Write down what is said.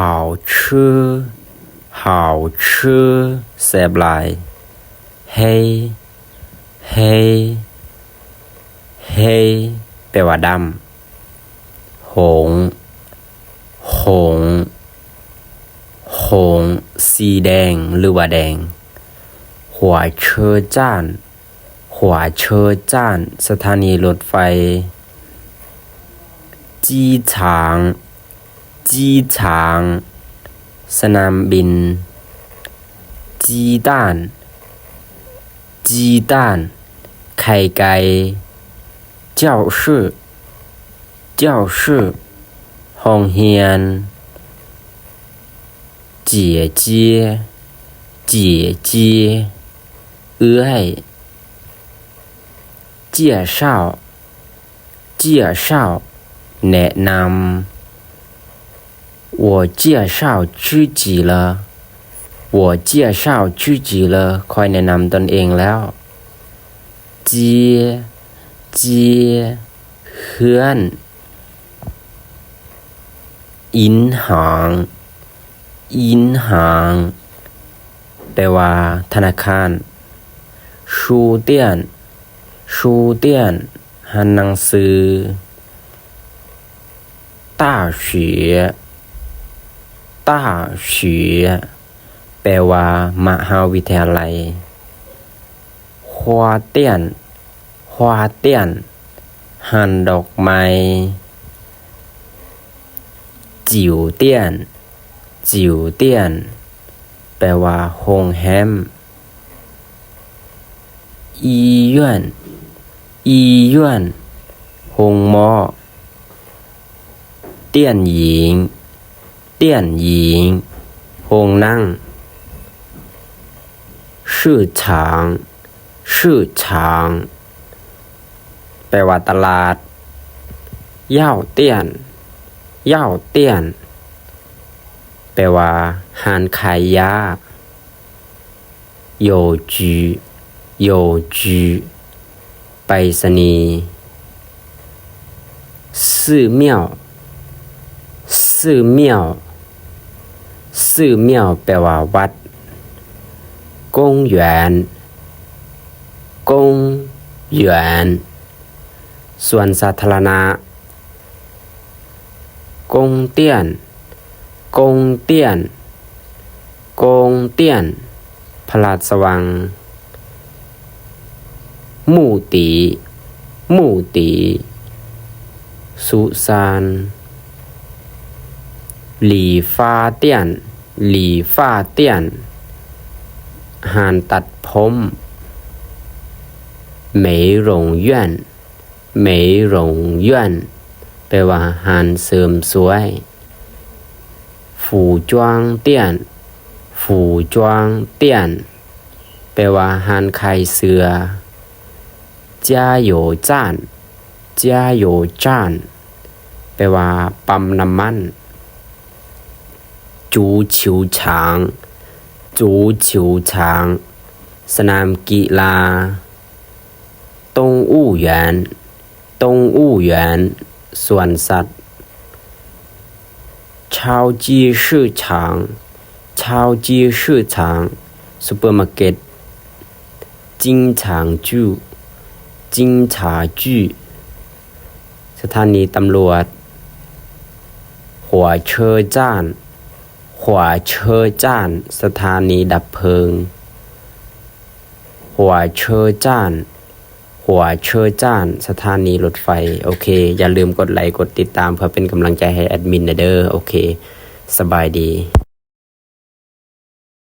好吃 好吃 ແຊບຫຼາຍ. 黑 黑 黑 ແປວ່າດຳ. 红 红 红 ສີແດງ ຫຼືວ່າແດງ. 火车站 火车站 ສະຖານີລົດໄຟ. 机场 机场 ສະໜາມບິນ. 鸡蛋 鸡蛋 ໄຂ່ໄກ່. 教室 教室 ຫ້ອງຮຽນ. 姐姐 姐姐 ເອື້ອຍ. 介绍 介绍 ແນະນຳ. 我介绍自己了 我介绍自己了 ຂ້ອຍແນະນຳຕົນເອງແລ້ວ. 街 街 ເຮືອນ. 银行 银行 ແປວ່າທະນາຄານ. 书店 书店 ຮ້ານໜັງສື. 大学 大学 ແປວ່າມະຫາວິທະຍາໄລ. 花店 花店 ຮ້ານດອກໄມ້. 酒店 酒店 ແປວ່າໂຮງແຮມ. 医院 医院 ໂຮງໝໍ. 电影 电影 ໂຮງໜັງ. 市场 市场 ແປວ່າຕະຫຼາດ. 药店 药店 ແປວ່າຮ້ານຂາຍຢາ. 邮局 邮局 ໄປສະນີ. 寺庙 寺庙 寺庙 ແປວ່າວັດ. 公园 公园 ສວນສາທາລະນະ. 宫殿 宫殿 宫殿 ພະລາຊະວັງ. 墓地 墓地 ສຸສານ. 理发店 理发店 ຮ້ານຕັດຜົມ. 美容院 美容院 ແປວ່າຮ້ານເສີມສວຍ. 服装店 服装店 ແປວ່າຮ້ານຂາຍເສື້ອ. 加油站 加油站 ແປວ່າປ້ຳນ້ຳມັນ. 足球场 足球场 ສະໜາມກິລາ. 动物园 动物园 ສວນສັດ. 超级市场 超级市场 ຊຸບເປີມາເກັດ. 警察局 警察局 ສະຖານີຕຳຫຼວດ. 火车站 火车站 ສະຖານີດັບເພີງ. 火车站 火车站 ສະຖານີລົດໄຟ. ໂອເຄ ຢ່າລືມກົດໄລກົດຕິດຕາມ ເພື່ອເປັນກຳລັງໃຈໃຫ້ແອດມິນແດ່ເດີ. ໂອເຄ ສະບາຍດີ.